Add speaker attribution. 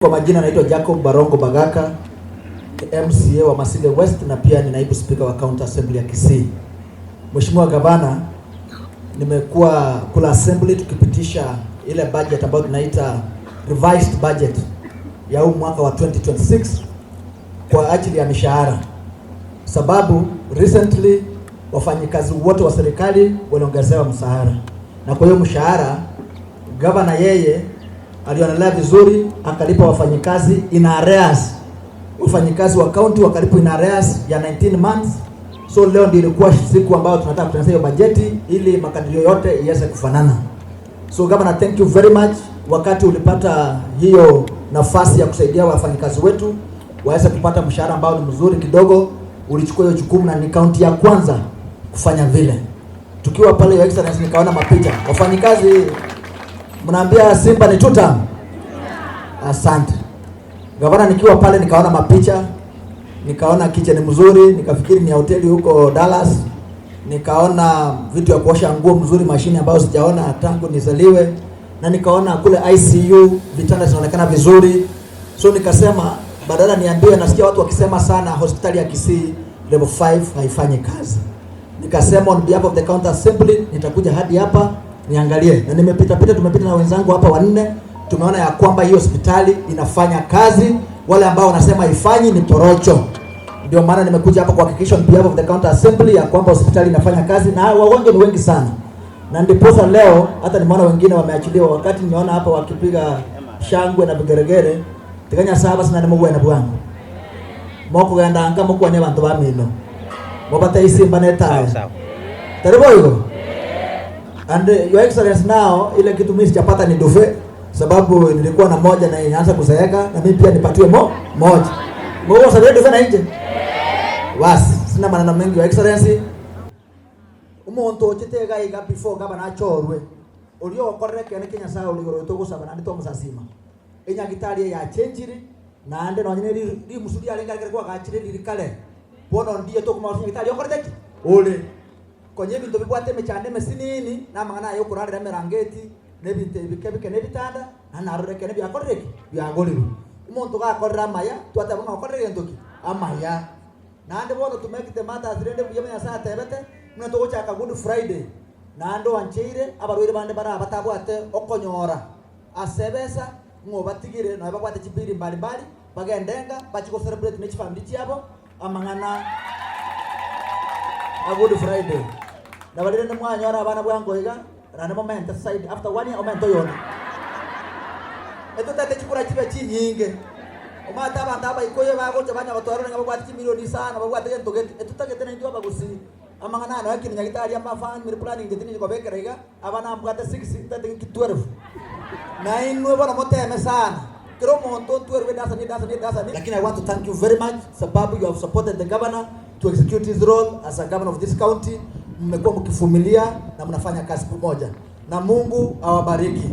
Speaker 1: Kwa majina naitwa Jacob Barongo Bagaka, MCA wa Masinde West na pia ni naibu spika wa County Assembly ya Kisii. Mheshimiwa Gavana, nimekuwa kula assembly tukipitisha ile budget ambayo tunaita revised budget ya huu mwaka wa 2026 kwa ajili ya mishahara, sababu recently wafanyikazi wote wa serikali waliongezewa mshahara, na kwa hiyo mshahara gavana yeye alionelea vizuri akalipa wafanyikazi in arrears, wafanyikazi wa county wakalipwa in arrears ya 19 months. So leo ndio ilikuwa siku ambayo tunataka kutengeneza hiyo bajeti ili makadirio yote iweze kufanana. So governor, thank you very much. Wakati ulipata hiyo nafasi ya kusaidia wafanyikazi wetu waweze kupata mshahara ambao ni mzuri kidogo, ulichukua hiyo jukumu na ni kaunti ya kwanza kufanya vile. Tukiwa pale Your Excellency, nikaona mapicha wafanyikazi, mnaambia Simba ni tuta. Asante gavana. Nikiwa pale nikaona mapicha, nikaona kitchen mzuri, nikafikiri ni hoteli huko Dallas nikaona vitu ya kuosha nguo mzuri, mashine ambayo sijaona tangu nizaliwe, na nikaona kule ICU vitanda zinaonekana vizuri. So nikasema badala niambiwe, nasikia watu wakisema sana hospitali ya Kisii level 5 haifanyi kazi. Nikasema on behalf of the county assembly nitakuja hadi hapa niangalie, na nimepita pita, tumepita na wenzangu hapa wanne, tumeona ya kwamba hii hospitali inafanya kazi. Wale ambao wanasema haifanyi ni porocho. Ndio maana nimekuja hapa kuhakikisha on behalf of the county assembly ya kwamba hospitali inafanya kazi na wagonjwa ni wengi sana, na ndiposa leo hata nimeona wengine wameachiliwa. Wakati nimeona hapa wakipiga shangwe na vigeregere tiganya saba sina nimugwena bwangu mokugenda nka mokwane bantu ba mino mobate isimba netaya
Speaker 2: Sawa.
Speaker 1: tari boigo. And Your Excellency, now ile kitu mimi sijapata ni duvet, sababu nilikuwa na moja na inaanza kuzeeka, na mimi pia nipatiwe moja. Mwa sababu duvet na nje. Basi sina maneno mengi, Your Excellency. Omonto ochete iga iga before gavana achorwe oria okorire ekene kia Nyasaye ore igoro togosaba naende twamosasima enyagitari eye yachenchiri naende nonye ne rimusu riarenge ekero kwagachire riri kare bono ndiye tokomanya gose nyagitari okorete ki ore konya ebinto bibwate emechando emesinini na amang'ana aya okorarera emerangeti na ebinto ebi bike bike na ebitanda na narore ekene biakorire ki biagorirwe omonto gakorire amaya twateba ng'a okorire egento ki amaya. Naende bono to make the matters rende buya buna Nyasae atebete, buna togochaka Good Friday, naende oancheire abarwaire bande bare aba batabwate okonyora ase ebesa, ng'a obatigire nonya babwate chibiri mbali mbali, bagende enka bachie go celebrate ne chifamiri chiabo amang'ana a Good Friday. Nabo rende mwanyora abana bwango iga, naende momente side after one year omente oyonde. Etotagete chikura chibe chinyinge. Omanyete abanto abaikoyo bagocha banya gotoerora ng'a babwate chimilioni isano, babwate gento gete. Etotagete naintwe abagusii amang'ana aya nonya kinde nyagitari ama family planning inche tindi kobekera iga, abana mbwate six, ntagete ng'iki 12. Nainwe bono moteme sana, kera omonto ntwerwe edasani edasani edasani. Lakini I want to thank you very much sababu you have supported the governor to execute his role as a governor of this county. Mmekuwa mkivumilia na mnafanya kazi pamoja, na Mungu awabariki.